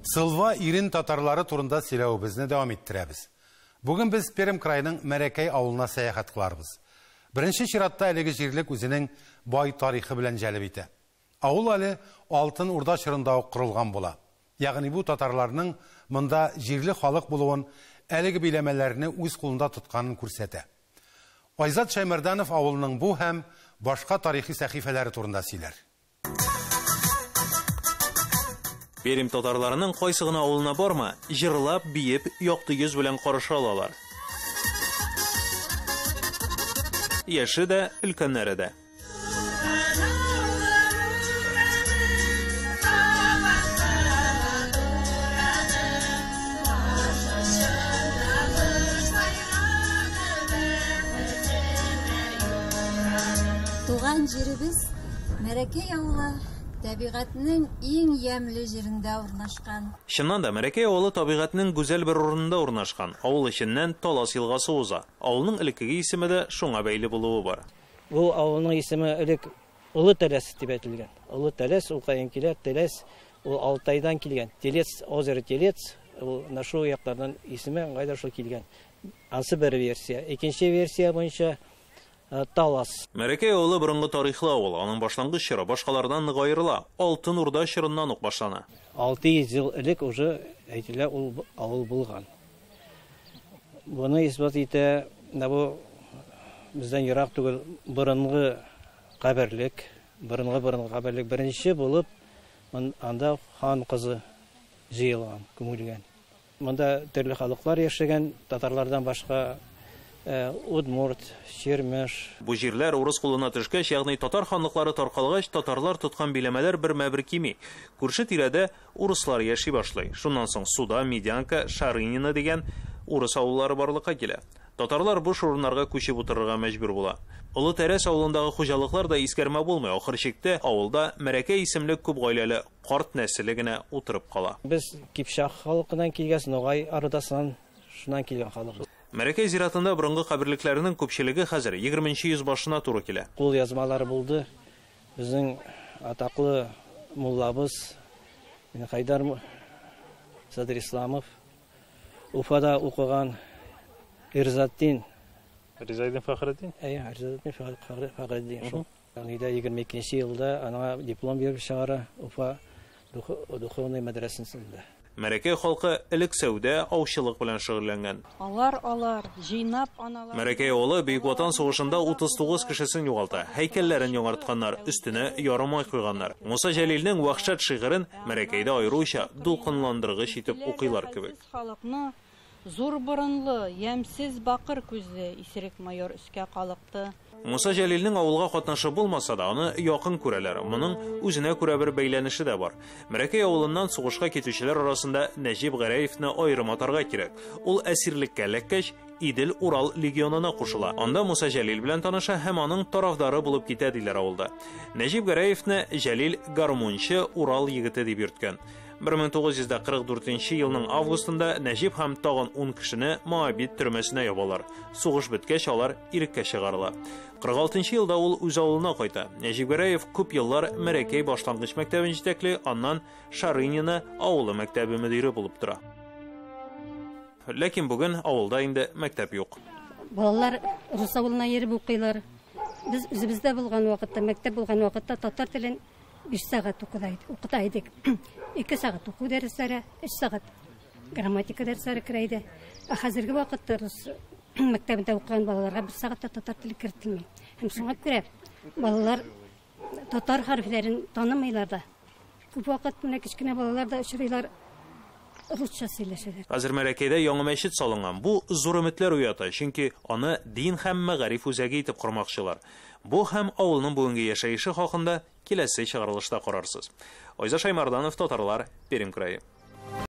Сылва Ирен татарлары турында сөйләвебезне дәвам иттерәбез. Бүген без Пермь краеның Мәрәкәй авылына сәяхәт кыларбыз. Беренче чиратта әлеге җирлек үзенең бай тарихы белән җәлеп итә. Авыл әле Алтын Урда чорында ук корылган була. Ягъни бу татарларның монда җирле халык булуын, әлеге биләмәләрне үз кулында тотканын күрсәтә. Айзат Шәймәрданов авылның бу һәм башка тарихи сәхифәләре турында сөйләр. Пермь татарларының кайсы гына авылына барма, җырлап, биеп, якты йөз белән каршы алалар. Яше дә, өлкәннәре дә. Туган җиребез Мәрәкәй авылы табигатьнең иң ямьле җирендә урнашкан. Чыннан да, Мәрәкәй авылы табигатьнең гүзәл бер урынында урнашкан. Авыл эченнән Талас елгасы уза. Авылның элеккеге исеме дә шуңа бәйле булуы бар. Бу авылның исеме элек Олы Тәләс дип әйтелгән. Олы Тәләс ул каян килә? Теләс ул Алтайдан килгән. Телец, озеро Телец, ул менә шул яклардан исеме кайда шул килгән. Ансы бер версия. Икенче версия буенча Талас. Мәрәкәй авылы борынгы тарихлы авыл. Аның башлангыч чоры башкалардан нык аерыла. Алтын Урда чорыннан ук башлана. 600 ел элек уже әйтелә ул авыл булган. Буны исбат итә менә бу бездән ерак түгел борынгы каберлек, борынгы-борынгы каберлек беренче булып анда хан кызы җыелган, күмелгән. Монда төрле халыклар яшәгән, татарлардан башка удмурт, чирмеш. Бу җирләр урыс кулына төшкәч, ягъни татар ханлыклары таркалгач, татарлар тоткан биләмәләр бермә-бер кими. Күрше-тирәдә урыслар яши башлый. Шуннан соң Суда, Медянка, Шарынино дигән урыс авыллары барлыкка килә. Татарлар буш урыннарга күчеп утырырга мәҗбүр була. Олы Тәрәс авылындагы хуҗалыклар да искәрмә булмый, ахыр чиктә авылда Мәрәкәй исемле күп гаиләле карт нәселе генә утырып кала. Без Кипчак халкыннан килгәс, Ногай Ордасынан шуннан килгән халык. Мәрәкәй зиратында борынгы каберлекләрнең күпчелеге хәзер егерменче йөз башына туры килә. Кул язмалары булды. Безнең атаклы муллабыз Минхайдар Садрисламов, Уфада укыган Ирзатдин. Ризаэддин Фәхретдин? Әйе, Ризаэддин Фәхретдин шул. Нидә 22 елда аңа диплом биреп чыгара Уфа духовный мәдрәсәсендә. Мәрәкәй халкы элек сәүдә, аучылык белән шөгыльләнгән. Алар алар, җыйнап аналар. Мәрәкәй авылы Бөек Ватан сугышында 39 кешесен югалта. Һәйкәлләрен яңартканнар, өстенә ярымай куйганнар. Муса Җәлилнең Вәхшәт шигырен Мәрәкәйдә аеруча дулкынландыргыч итеп укыйлар кебек. Халыкны зур борынлы, ямьсез бакыр күзле исерек майор өскә калыкты. Муса Җәлилнең авылга катнашы булмаса да, аны якын күрәләр. Моның үзенә күрә бер бәйләнеше дә бар. Мәрәкәй авылыннан сугышка китүчеләр арасында Нәҗип Гәрәевне аерым атарга кирәк. Ул әсирлеккә эләккәч, Идел-Урал легионына кушыла. Анда Муса Җәлил белән таныша һәм аның тарафдары булып китә, диләр авылда. Нәҗип Гәрәевне Җәлил гармунчы Урал егете дип йөрткән. 1944 елның августында Нәҗип һәм тагын 10 кешене Моабит төрмәсенә ябалар. Сугыш беткәч, алар иреккә чыгарыла. 46 елда ул үз авылына кайта. Нәҗип Гәрәев күп еллар Мәрәкәй башлангыч мәктәбен җитәкли, аннан Шарынино авылы мәктәбе мөдире булып тора. Ләкин бүген авылда инде мәктәп юк. Балалар рус авылына йөреп укыйлар. Без үзебездә булган вакытта, мәктәп булган вакытта татар телен 5 сәгать укыта идек. 2 сәгать уку дәресләре, 3 сәгать грамматика дәресләре керә иде. Ә хәзерге вакытта рус мәктәбендә укыган балаларга 1 сәгать тә татар теле кертелми. Һәм шуңа күрә балалар татар хәрефләрен танымыйлар да. Күп вакыт менә кечкенә балалар да очрыйлар, русча сөйләшәләр. Хәзер Мәрәкәйдә яңа мәчет салынган. Бу зур өметләр уята, чөнки аны дин һәм мәгариф үзәге итеп кормакчылар. Бу һәм авылның бүгенге яшәеше хакында киләсе чыгарылышта карарсыз. Айза Шаймарданов, Татарлар, Пермь крае.